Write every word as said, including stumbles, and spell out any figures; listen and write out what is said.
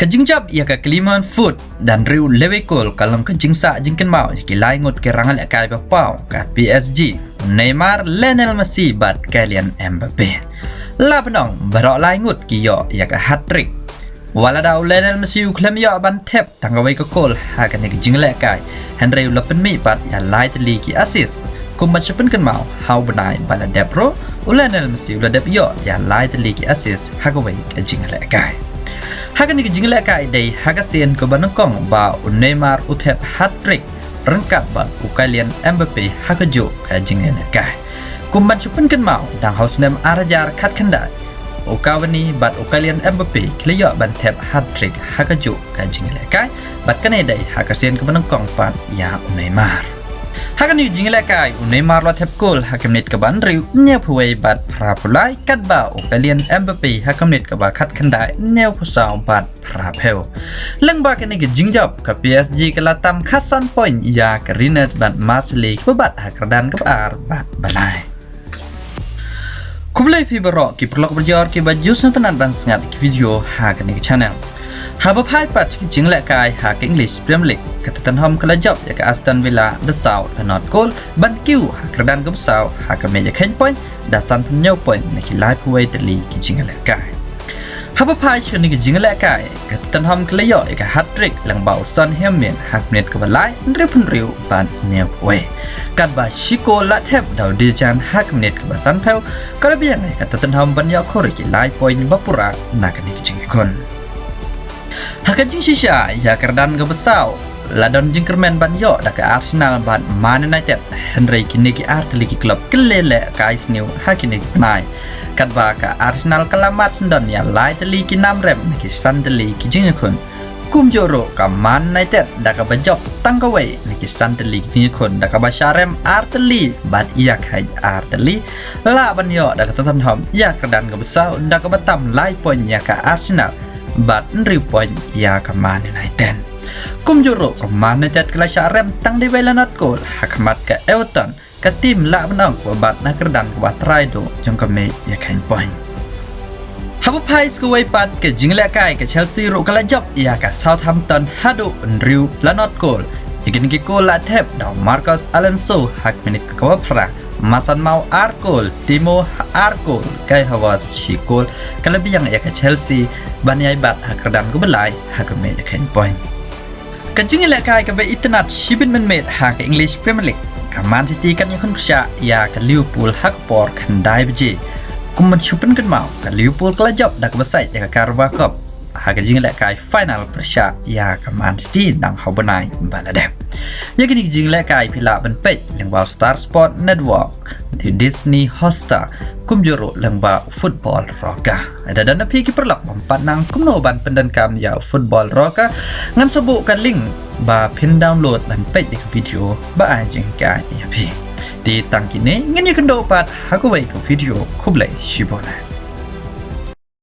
Ka jingjop ïa ka Clermont Foot da hynriew la wei kol ka long ka jingsah jingkynmaw ïa ki lai ngut ki rangïalehkai ba paw ka P S G, Neymar, Lionel Messi bad Kylian Mbappe. La bynriew baroh lai ngut ki ïoh ïa ka hat-trick. Wat la da u Lionel Messi u khlem ïoh ban thep tang kawei ka kol ha kane ka jinglehkai, hynrei u la pynmih pat ïa lai tylli ki assist. Kumba shu pynkynmaw, ha u bnai ba la dep ruh u Lionel Messi u la dep ïoh ïa lai tylli ki assist ha kawei ka jinglehkai. Ha kane ka jinglehkai dei ha ka sien kaba nyngkong ba u Neymar u thep hat-trick ryngkat bad u Kylian Mbappe ha kajuh ka jinglehkai. Kumban shu pynkynmaw, dang ha u snem ar hajar khatkhyndai, u Cavani bad u Kylian Mbappe ki la ïoh ban thep hat-trick ha kajuh ka jinglehkai, bad kane dei ha ka sien kaba nyngkong pat ïa u Neymar. Ha kane ka jinglehkai u Neymar u la thep kol ha ka minit kaba hynriew, hynñiewphew wei bad phra phew lai, katba u Kylian Mbappe ha ka minit kaba khatkhyndai, hynñiewphew saw bad phra phew. Lyngba kane ka jingjop ka P S G ka la tam khatsan point ïa ka Rennes bad Marseille kiba bat ha kyrdan kaba ar bad ba lai. Khublei phi baroh ki paralok bajor kiba ju sngewtynnat ban sngap ki video ha kane ka channel. Haba phai pat ki jinglehkai ha ka English Premier League, ka Tottenham ka la jop ïa ka Aston Villa da saw la nod kol ban kiew ha kyrdan kaba saw ha ka mei ïa kheiñ point da sanphew hynñiew point na ki laiphew wei tylli ki jinglehkai. Haba phai sha kane ka jinglehkai, ka Tottenham ka la ïoh ïa ka hat-trick lyngba u Son Heung-min ha ka minit kaba lai, hynriewphew hynriew bad hynñiewphew wei. Katba shi kol la thep da u Dejan ha ka minit kaba sanphew, ka la biang ïa ka Tottenham ban ïoh khur ïa ki lai point ba pura na kane ka jingïakhun. Ha ka jingshisha ïa ka kyrdan kaba saw, la don jingkyrmen ban ïoh da ka Arsenal bad Man United, hynrei kine ki ar tylli ki club ki la leh kai sniew ha kine ki bnai. Katba ka Arsenal ka la mad syndon ïa lai tylli ki nam rem na ki san tylli ki jingïakhun. Kumjuh ruh ka Man United da kaba jop tang kawei na ki san tylli ki jingïakhun da kaba shah rem ar tylli bad ïakhun ar tylli, la lah ban ïoh da ka Tottenham ïa ka kyrdan kaba saw da kaba tam lai point ïa ka Arsenal bad hynriew point ïa ka Man United. Kumjuh ruh ka Man United ka la shah rem tang da wei la nod kol ha khmat ka Everton, ka team la bynriew kaba bat na ka kyrdan kaba trai duh jong ka mei ïa kheiñ point. Haba phai sa kawei pat ka jinglehkai, ka Chelsea ruh ka la jop ïa ka Southampton haduh hynriew la nod kol. Ïa kine ki kol la thep da u Marcos Alonso ha ka minit kaba phra, Mason Mount ar kol, Timo ar kol, Kai Havertz shi kol, ka la biang ïa ka Chelsea ban ïai bat ha ka kyrdan kaba lai ha ka mei ïa kheiñ point. Ka jinglehkai kaba itynnad shibit mynmiet ha ka English Premier League, ka Man City kan ïakhun pyrshah ïa ka Liverpool ha ka por khyndai baje. Kumban shu pynkynmaw, ka Liverpool ka la jop da kaba sait ïa ka Carabao Cup ha ka jinglehkai final pyrshah ïa ka Man City dang ha u bnai ba la dep. Ïa kine ki jinglehkai phi lah ban peit lyngba u Star Sport Network, The Disney Hotstar, kumjuh ruh lyngba u Football Rocker. Lada don na phi ki paralok bym pat nang kumno ban pyndonkam ïa u Football Rocker, ngan sa buh ka link ba phin download ban peit ïa ka video ba ai jinghikai ïa phi. Te tang kine, ngin ïakynduh pat ha kawei ka video. Khublei shibun.